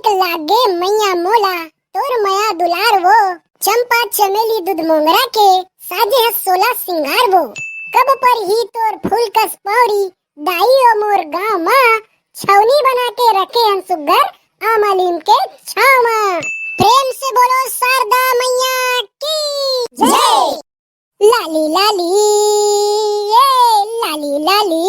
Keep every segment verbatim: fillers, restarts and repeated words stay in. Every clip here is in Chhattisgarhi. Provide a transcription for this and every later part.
लागे मैया मोला तोर मया दुलार वो, चंपा चमेली दूध मोंगरा के साजे ह सोला सिंगार वो। कब परही तोर फूल कस पौरी, दाई ओ मोर गाँव मा छावनी बना के रखे हन सुग्घर आमा लीम के छाँव मा। प्रेम से बोलो शारदा मैया की जय। लाली लाली, ए लाली लाली,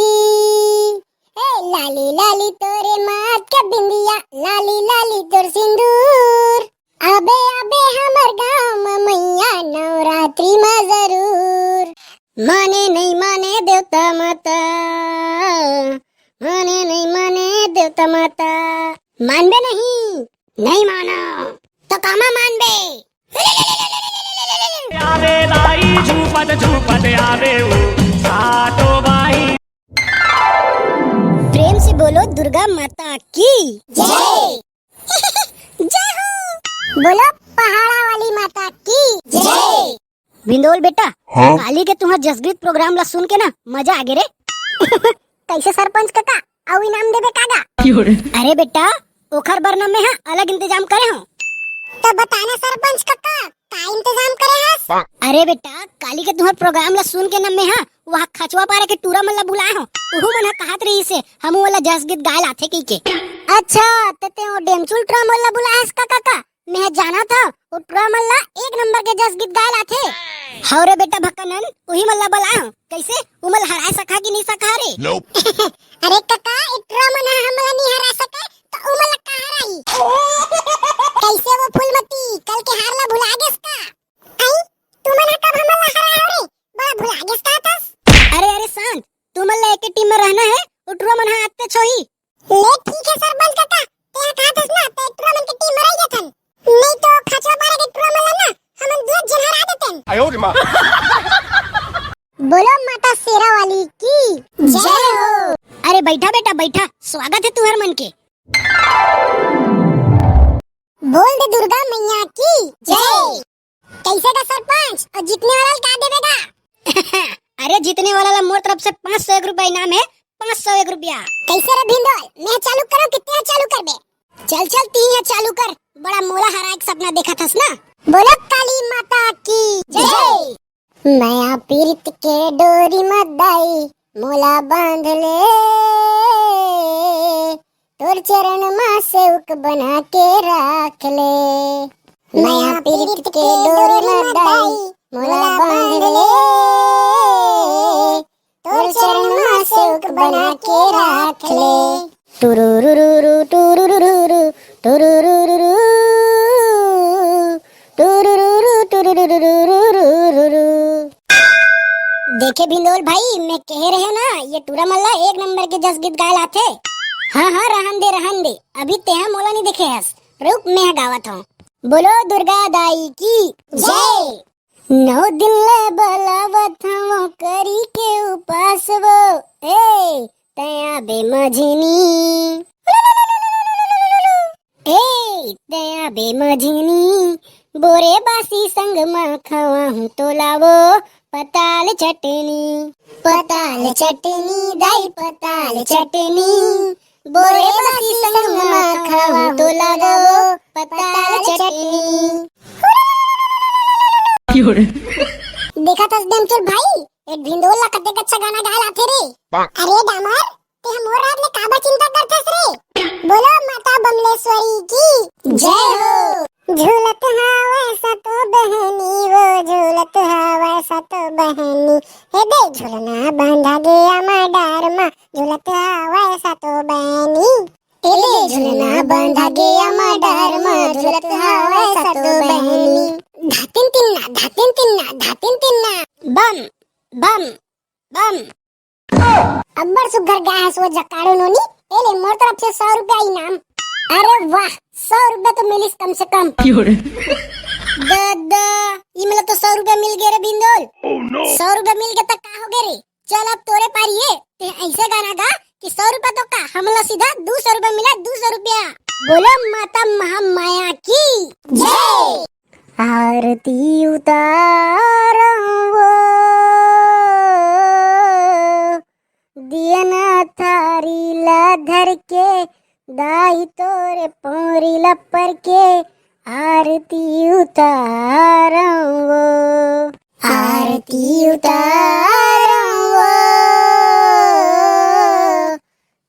ए लाली लाली तोरे माथ के बिंदिया, लाली लाली तोर सिंदूर। आबे आबे हमर गाँव म मैया नवरात्रि म जरूर। माने नहीं माने देवता माता, माने नहीं माने देवता माता। मानबे नहीं, नहीं मानो तो कामा मानबे। आवे दाई झूपत झूपत आवे उ सातो बाई। प्रेम से बोलो दुर्गा माता की जय। जय हो। बोलो पहाड़ा वाली माता की जय। भिंदोल बेटा, हाँ? काली के तुंहर जसगीत प्रोग्राम ला सुन के ना मजा आगे रे। कैसे सरपंच कका, अउ इनाम देबे कागा? अरे बेटा, ओखर बर ना मैं हा अलग इंतजाम करे हूँ। तो बताना सरपंच कका, का इंतजाम करे हस? अरे बेटा, काली के तुंहर प्रोग्राम ला सुन के ना मैं हा वहाँ खचवा पारा के टूरा मन ला बुलाए हूँ। उहू मन हा कहत रहिसे, हमू वाला जसगीत गाए लाथे कहिके। अच्छा, ते ते ओ डेमचुल टूरा मन ला बुलाए हस का कका? मैं जानत हव, ओ टुरा मन ला एक नंबर के जसगीत गाए लाथे। हव रे बेटा भक्कानंद, उही मन ला बलाहूं। कइसे? उमन ला हराए सकहा कि नइ सकहा रे? अरे कका, ए टुरा मन ह हमन ला नइ हरा सकय, त उमन ला का हराही? कइसे वो फूलमती, कल के हार ला भुला गेस का? आई, तुमन ह कब हमन ला हराए हो रे? बड़ा भुला गेस का तस? अरे, अरे शांत, तुमन ला एके टीम में रहना हे, ओ टुरा मन ह आते छोही। ले ठीक हे सरपंच कका, तें कहत हस ना, त टुरा मन के टीम में रहि जाथन। नइ तो खचवा पारा के टुरा मन ला ना, हमन दू झन हरा देतेन। बोलो माता शेरा वाली की जय हो। अरे बइठा बेटा बइठा, स्वागत हे तुंहर मन के। बोल दे दुर्गा मैया की जय। कइसे गा सरपंच, अउ जीतने वाला ला का देबे गा? अरे जीतने वाला ला मोर तरफ से पाँच सौ एक रुपया इनाम हे, पाँच सौ एक रुपया। कइसे रे भिंदोल, मैं चालू करों कि तें चालू करबे? चल चल, तें चालू कर, बड़ा मोला हराए के सपना देखत हस ना। बोलो काली माता की जय। मया पीरित के डोरी म दाई मोला बांध ले, तोर चरण मा सेवक बना के राख ले। मया पीरित के डोरी म दाई मोला बांध ले, तोर चरण मा सेवक बना के राख ले। टुरुरुरुरु, टुरुरुरुरु, टुरुरुरुरु, टुरुरुरु, टुरुरुरुरु। देखे भिंदोल भाई, मैं कहे रहेंव ना, ये टूरा मन ला एक नंबर के जसगीत गाए लाथे। हाँ, हाँ, रहन दे, रहन दे, अभी तेहा मोला नइ देखे हस, रुक, मैं गावत हूँ। बोलो दुर्गा दाई की जय। नौ दिन ले बलावत हवं करी के उपास वो, ए, तैं आबे मझिनी। ए, तैं आबे मझिनी, बोरे बासी संग मा खवाहूं तोला वो, पताल चटनी। पताल चटनी, दाई पताल चटनी, बोरे बासी संग मा खवाहूं तोला वो, पताल चटनी। देखत हस डेमचुल भाई, ए भिंदोल ला कतेक अच्छा गाना गाए लाथे रे। अरे डामर, तें ह मोर राज ले काबर चिंता करथस रे? बोलो माता बमलेश्वरी की जय हो। झूलत हावय सातो बहनी वो, झूलत हावय सातो बहनी, हे दे झुलना बांधा गे आमा डार मा, झूलत हावय सातो बहनी। ए दे झुलना बांधा गे आमा डार मा, झुलत हावय सातो बहनी। धातिन तिन्ना, धातिन तिन्ना, धातिन तिन्ना। बम, बम, बम। अब्बड़ सुग्घर गाए हस वो जकाड़ू नोनी। ए ले मोर तरफ से सौ रुपया इनाम। अरे वाह, सौ रुपया तो मिलिस कम से कम। ददा, ई मोला तो सौ रुपया मिल गे रे भिंदोल। सौ रुपया मिल गे त का हो गे रे? चल अब तोरे पारी ए, तें अइसे गाना गा कि सौ रुपया तो का, हमला सीधा दू सौ रुपया मिला, दू सौ रुपया। बोलो माता महामाया की जय। आरती उतारंव वो, दियना थारी ला धर के, दाई तोरे पाँव रीला पर के आरती उतारंगो, आरती उतारंगो।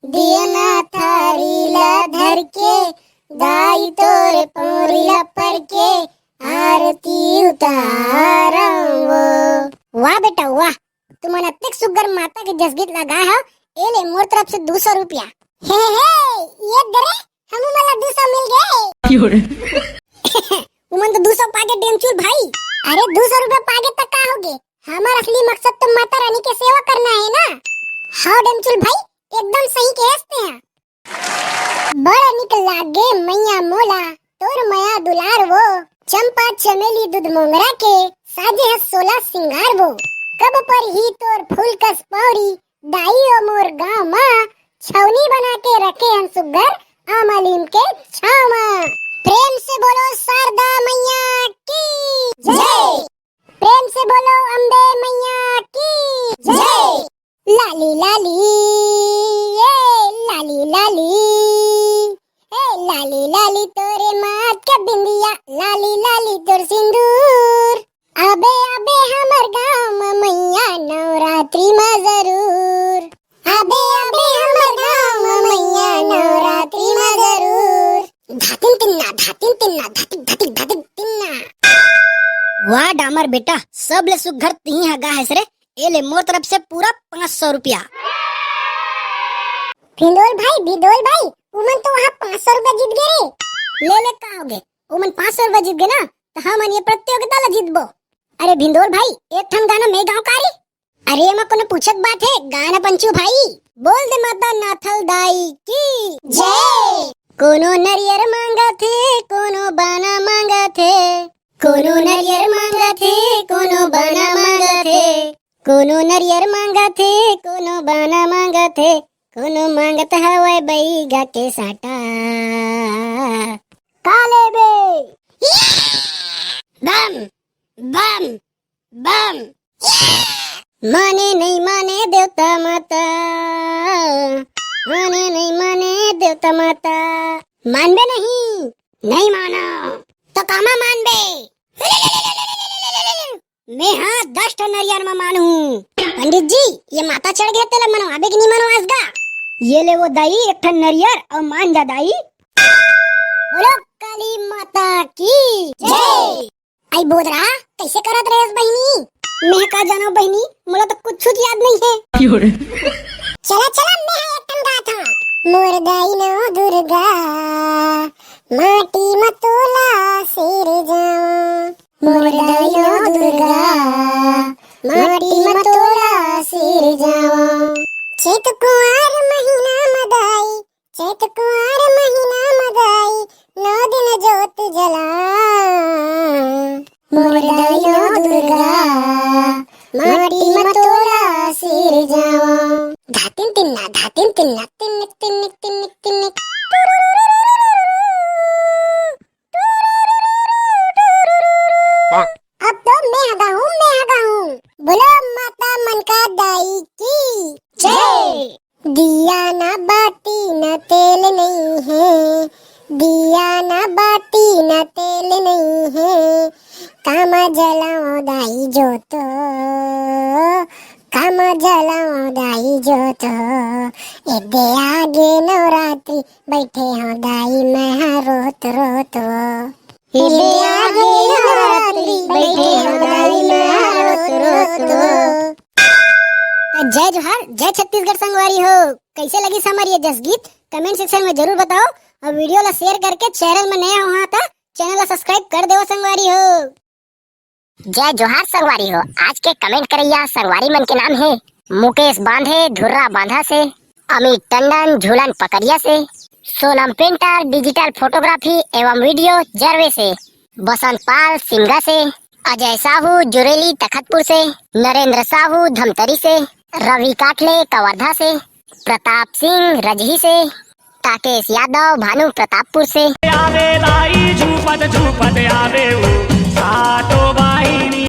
दिया ना थारी ला धर के, दाई तोरे पौरी ला पर के, आरती उतारंगो। वाह बेटा वाह, तुमन अतेक सुग्घर माता के जसगीत ला गाय हो। ए ले मोर तरफ से दू सौ रुपया। हे हे, ये दे रे, हमू मन ला दू सौ मिल गे। उमन तो दू सौ पागे डेमचुल भाई। अरे दू सौ रुपया पागे त का होगे? हमर असली मकसद तो माता रानी के सेवा करना है ना। हाँ डेमचुल भाई, एकदम सही कहे हस तें। बड़ निक लागे मैया मोला तोर मया दुलार वो, चंपा चमेली दूध मोंगरा के साजे हस सोला सिंगार वो। कब परही तोर फूल कस पौरी दाई ओ मोर गाँव मा, छौनी बना के रखे हन सुग्घर आमा लीम के छाँव मा। प्रेम से बोलो शारदा मैया की जय। प्रेम से बोलो अम्बे मैया की जय। लाली लाली, ए लाली लाली, ए लाली लाली तोरे माथ के बिंदिया, लाली लाली तोर सिंदूर। आबे आबे हमर गाँव म मैया नवरात्रि म जरूर। आबे आबे हमर गाँव म मैया नवरात्रि म जरूर। धातिन तिन्ना, धातिन तिन्ना, धातिक धातिक धातिक तिन्ना। वाह डामर बेटा, सबले सुग्घर तिही ह गा हस रे। ए ले मोर तरफ से पूरा पाँच सौ रुपया। भिंदोल भाई, भिंदोल भाई, उमन तो वहाँ पाँच सौ रुपया जीत गे रे। ले ले का होगे, उमन पाँच सौ रुपया जीत गे ना, त हमन ये प्रतियोगिता ला जीतबो। अरे भिंदोल भाई, एक ठन गाना मैं गाँव का रे? अरे एमा कोनो पूछत बात है, गाना पंचू भाई। बोल दे माता नाथल दाई की जय। कोनो नरियर मांगत हे, कोनो बाना मांगत हे, कोनो नरियर मांगत हे, कोनो बाना मांगत हे, कोनो नरियर मांगत हे, कोनो बाना मांगत हे, कोनो मांगत हवय बैगा के साटा। का लेबे? बम, बम, बम। माने नहीं माने देवता माता, माने नहीं माने देवता माता। मानबे नहीं, नहीं मानो, तो कामा मानबे? मैं हाँ दस ठन नरियर म मानहूँ। पंडित जी, ये माता चढ़ गे तेला मनवाबे कि नहीं मनवास गा? ये ले वो दाई, एक ठन नरियर अउ मान जा दाई। बोलो काली माता की जय। आई बोदरा, कैसे करत रहेस बहिनी? मैं का जानव बहिनी, मोला तो कुछ याद नहीं है। चला चला, मैं एक ठन गात हूँ। मोर दाई नौ दुर्गा, माटी म तोला सिरजावं। मोर दाई नौ दुर्गा, माटी म तोला सिरजावं। चैत कुंवार महीना म दाई, चैत कुंवार महीना म दाई, नौ दिन जोत जला। मोर दाई नौ दुर्गा, माटी म तोला सिरजावं। धातिन तिन्ना, धातिन तिन्ना, तिन्निक, तिन्निक, तिन्निक, तिन्निक। अब तो मैं हगा हूँ, मैं हगा हूँ। बोलो माता मनका दाई की जय। दिया ना बाती ना तेल नहीं है, दिया ना बाती ना तेल नहीं है, कामा जलाओ दाई जोत, कामा जलाओ दाई जोत। एदे आगे नवरात्रि, बैठे हो दाई मैं हा रोत रोत वो। एदे आगे नवरात्रि, बैठे हो दाई मैं हा रोत रोत वो। जय जोहार, जय छत्तीसगढ़ संगवारी हो। कैसे लगिस हमर ये जसगीत, कमेंट सेक्शन में जरूर बताओ, और वीडियो ला शेयर करके चैनल में नया हो हाँ त चैनल ला सब्सक्राइब कर देवो संगवारी हो। जय जोहार संगवारी हो। आज के कमेंट करइया संगवारी मन के नाम हे मुकेश बांधे धुर्रा बांधा से, अमित टंडन झूलन पकरिया से, सोनम पेंटर डिजिटल फोटोग्राफी एवं वीडियो जरवे से, बसंत पाल सिमगा से, अजय साहू जुरेली तखतपुर से, नरेंद्र साहू धमतरी से, रवि काठले कवर्धा से, प्रताप सिंह रजही से, राकेश यादव भानु प्रतापपुर से। आवे दाई झूपत झूपत आवे ऊ सातो बहिनी।